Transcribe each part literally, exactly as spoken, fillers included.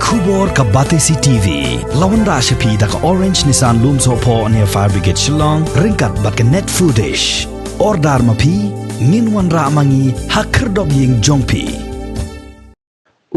Khubor ka Batesi T V la wanrah sha phi da ka Orange Nissan Lumsohphoh near Fire Brigade Shillong, ryngkat bad ka Net Foodish. Order ma phi, ngin wanrah ma ngi ha khyrdop ïing jong phi.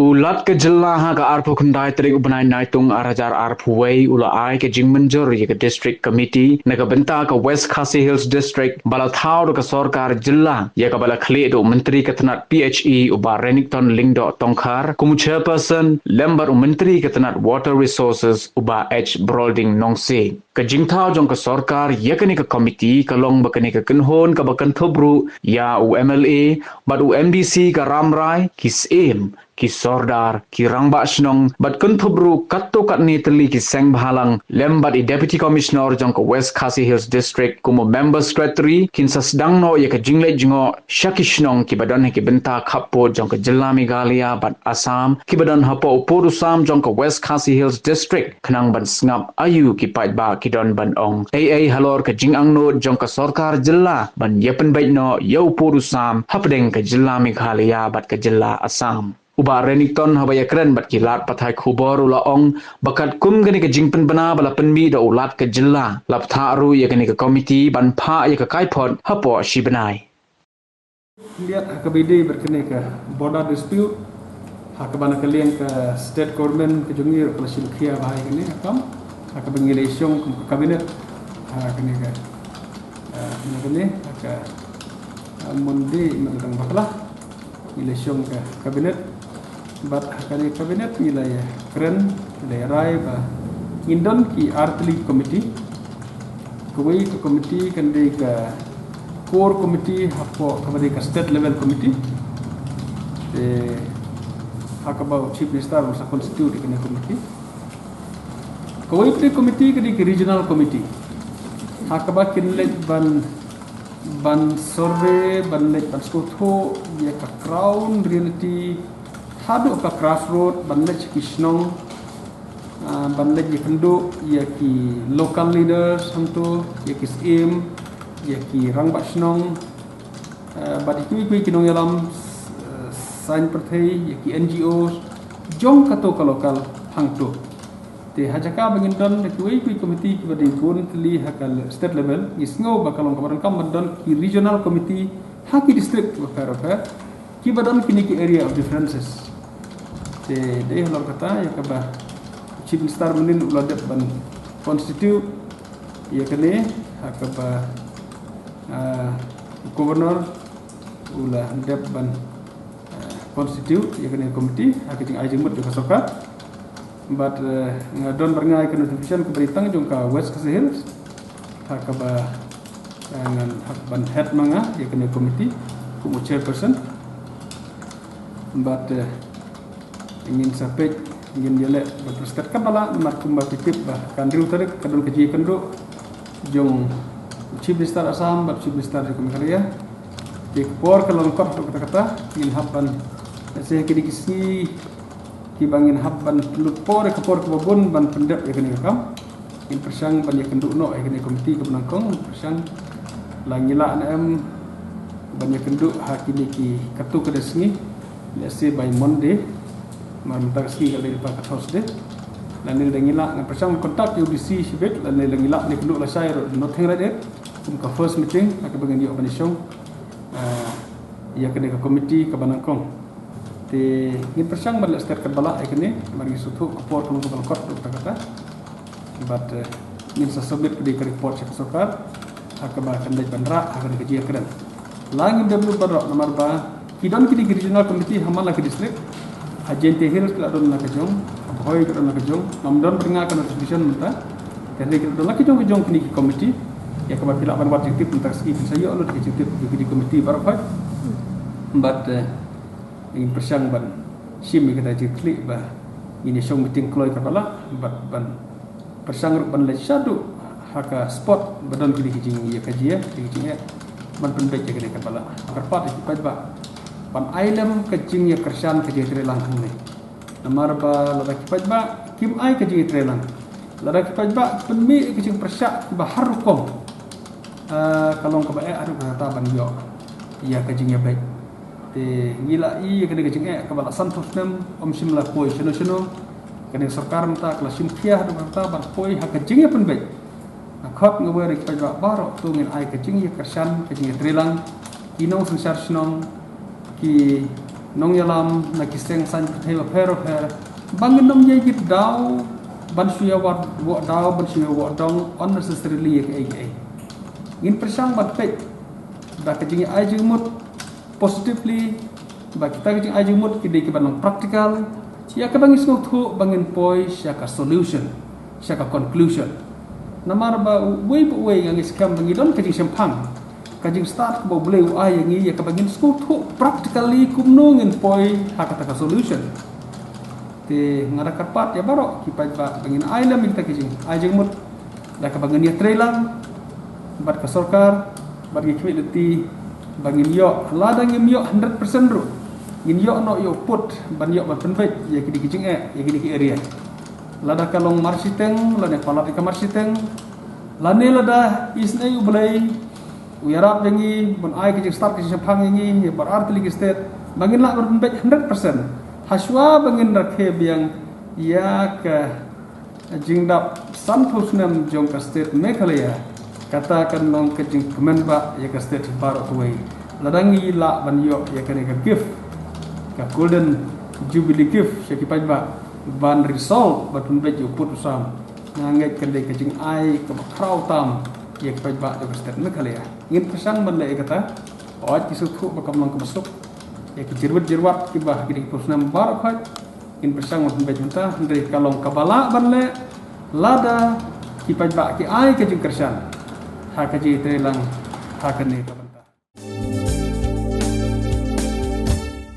U Lat ka Jylla ha ka arphew khyndai tarik u bnai Naitung ar hajar arphew wei u la ai ka jingmynjur ïa ka District Committee na ka bynta ka West Khasi Hills District ba la thaw da ka sorkar jylla, ïa kaba la khlieh da u Myntri ka tnat P H E u Bah Renikton Lyngdoh Tongkhar kum u Chairperson, lem bad u Myntri ka tnat Water Resources u Bah H Brolding Nongsiej. Ka jingthaw jong ka sorkar ïa kane ka committee ka long ba kane ka kynhun kaba kynthup ruh ïa u M L A bad u M D C ka Rambrai, ki syiem, ki sordar, ki rangbah shnong, bad kynthup ruh katto katne tylli ki seng bhalang, lem bad i Deputy Commissioner jong ka West Khasi Hills District kum u Member Secretary, kin sa sdang noh ïa ka jingleit jngoh sha ki shnong kiba don ha ki bynta khappud jong ka Jylla Meghalaya bad Assam, kiba don hapoh u pud u sam jong ka West Khasi Hills District, khnang ban sngap aïu ki paidbah ki don ban ong ei ei halor ka jingangnud jong ka sorkar jylla ban ïa pynbeit noh ïa u pud u sam hapdeng ka Jylla Meghalaya bad ka Jylla Assam. U Bah Renikton haba ïakren bad ki lad pathai khubor u la ong ba katkum kane ka jingpynbna ba la pynmih da u Lat ka Jylla, la bthah ruh ïa kane ka committee ban phah ïa ka kaiphod hapoh shi bnai. Khyndiat ha kaba ïadei bad kane ka border dispute, ha kaba na ka liang ka state government ka jong ngi ruh ka la shim khia bha ïa kane ka kam, ha kaba ngi la ïashong kum ka cabinet ha kane ka, ah, na kane ha ka, ah, Monday, Monday tang bakla ngi la ïashong ka cabinet. Bad ha kane ka cabinet ngi la ïakren, ngi la ïarai ba ngin don ki ar tylli ki committee. Kawei ka committee kan dei ka core committee hapoh kaba dei ka state level committee. Te ha kaba u Chief Minister u sa constitute ïa kane committee. Kawei pat ka committee ka dei ka regional committee, ha kaba kin leit ban, ban survey, ban leit ban sngewthuh ïa ka ground reality haduh ka grassroot, ban leit sha ki shnong, ah, ban leit ïakynduh ïa ki local leaders hangto, ïa ki syiem, ïa ki rangbah shnong, ah, bad ïa kiwei kiwei ki nongïalam, eh, saiñ pyrthei, ïa ki N G Os jong kato ka local hangto. Te ha jaka ba ngin don da kiwei kiwei committee kiba dei bun tylli ha ka le-, state level, ngi sngew ba ka long kaba donkam ban don ki regional committee ha ki district bapher bapher, kiba don kine ki area of differences. Te dei halor kata ïa kaba Chief Minister mynnin u la dep ban constitute ïa kane, ha kaba, ah, Governor u la dep ban, ah, constitute ïa kane committee ha ka jingai jingmut jong ka sorkar. Bad, eh, nga don bad nga ïa ka notification kaba ri tang jong ka West Khasi Hills, ha kaba, eh, ngan hap ban head ma nga ïa kane committee kum u chairperson. Bad, eh, ngin sa peit, ngin ïaleh bad pyrshah katba lah, namar kumba phi tip ba ka hynriew tarik ka don ka jingïakynduh jong u Chief Minister Assam bad Chief Minister jong ka Meghalaya. Te ka por ka la lyngkot haduh katta katta, ngin hap ban, lehse kine ki sngi kiba ngin hap ban lut por, ka por kaba bun ban pyndep ïa kane ka kam. Ngin pyrshang ban ïakynduh noh ïa kane ka committee kaba nyngkong, ngin pyrshang la ngi lah ne em ban ïakynduh ha kine ki katto katne sngi, lehse by Monday, namar mynta ka sngi ka dei lypa ka Thursday. Lane lada ngi lah, ngan pyrshang contact ïa u D C shibit, lane lada ngi lah ne ïakynduh lashai ruh, nothing right there. Kum ka first meeting ha kaba ngin ïoh ban ïashong, ah, ïa kane ka committee kaba nyngkong. Te ngin pyrshang ban leh stet katba lah ïa kane, namar ngi sngewthuh ka por ka long kaba lyngkot haduh katta katta. Bad, eh, ngin sa submit pat ka report sha ka sorkar ha kaba kan leit ban rah ha kane ka jingïakren. La ngim dep lut baroh namar ba ki don kine ki regional committee ha man la ki district. Ha Jaintia Hills ki la don la ka jong, ha Bhoi ki la don la ka jong. Ngam don bad nga ka notification mynta. Te hynrei ki la don la ka jong ka jong kine ki committee. Ïa kaba phi lah ban wad jingtip mynta ka sngi phin sa ïoh lut ka jingtip jong kine ki committee baroh khoit. Bad, eh, ngin pyrshang ban shim ïa kata ka jingkitkhlieh ba ngin ïashong meeting kloi katba lah bad ban pyrshang ruh ban leit shaduh ha ka spot ba don kine ki jingïakajia, ki jingeh, ban pynbeit ïa kane katba lah. Kyrpad ïa ki paidbah ban ai lem ka jingïakyrshan, ka jingïatreilang hangne. Namar ba lada ki paidbah kim ai ka jingïatreilang, lada ki paidbah pynmih ïa ka jingpyrshah kiba har rukom, ah, ka long kaba eh haduh katta ban ïoh ïa ka jingïabeit. Te ngi la i ïa kane ka jingeh kaba la sanphew snem, ym shym la poi shano shano. Kane sorkar mynta ka la shim khia ha mynta ban poi ha ka jingïapynbeit. Nga khot nga wer ïa ki paidbah baroh, to ngin ai ka jingïakyrshan, ka jingïatreilang, ki nongsynshar shnong, ki nongïalam na ki seng saiñ pyrthei bapher bapher, ba ngin ym ïai jit daw ban shu ïa wad woh daw, ban shu ïa woh dong unnecessarily ïa kaei kaei. Ngin pyrshang ban peit da ka jingïa ai jingmut positively, ba kita ka jingai jingmut ki dei kiba long practical, ïa kaba ngi sngewthuh ba ngin poi sha ka solution, sha ka conclusion. Namar ba uwei pa uwei nga ngeit skhem ba ngi don ka jingshemphang, ka jingstad kaba U Blei u ai ïa ngi, ïa kaba ngin sngewthuh practically kumno ngin poi ha kata ka solution. Te nga da kyrpad ïa baroh ki paidbah ba ngin ai lem ïa kita ki jingai jingmut da kaba ngin ïatreilang bad ka sorkar, bad ngi khmih lynti ba ngin ïoh, lada ngim ïoh hundred percent ruh, ngin ïoh noh ïa u pud ban ïoh ban pynbeit ïa kine ki jingeh, ïa kine ki area. Lada ka long marshiteng lane palat ïa ka marshiteng, lane lada isynei U Blei u ïarap ïa ngi ban ai ka jingstad ka jingshemphang ïa ngi ïa baroh artylli ki state, ba ngin lah ban pynbeit hundred percent. Hashwa ba ngin rakhe biang ïa ka jingdap sanphew snem jong ka state Meghalaya, kata kan long ka jingkmen ba ïa ka state baroh kawei. Lada ngi lah ban ïoh ïa kane ka gift, ka golden jubilee gift sha ki paidbah, ban resolve ban pynbeit ïa u pud u sam, nga ngeit kan dei ka jingai kaba khraw tam ïa ki paidbah jong ka state Meghalaya. Ngin pyrshang ban leh ïa kata. Hooid, ki sngewthuh ba kam long kaba suk ïa ki jyrwit jyrwat kiba ha kine ki phew snem baroh khoit. Ngin pyrshang ban pynbeit mynta, hynrei ka long kaba lah ban leh lada ki paidbah ki ai ka jingkyrshan ha ka jingtreilang ha kane ka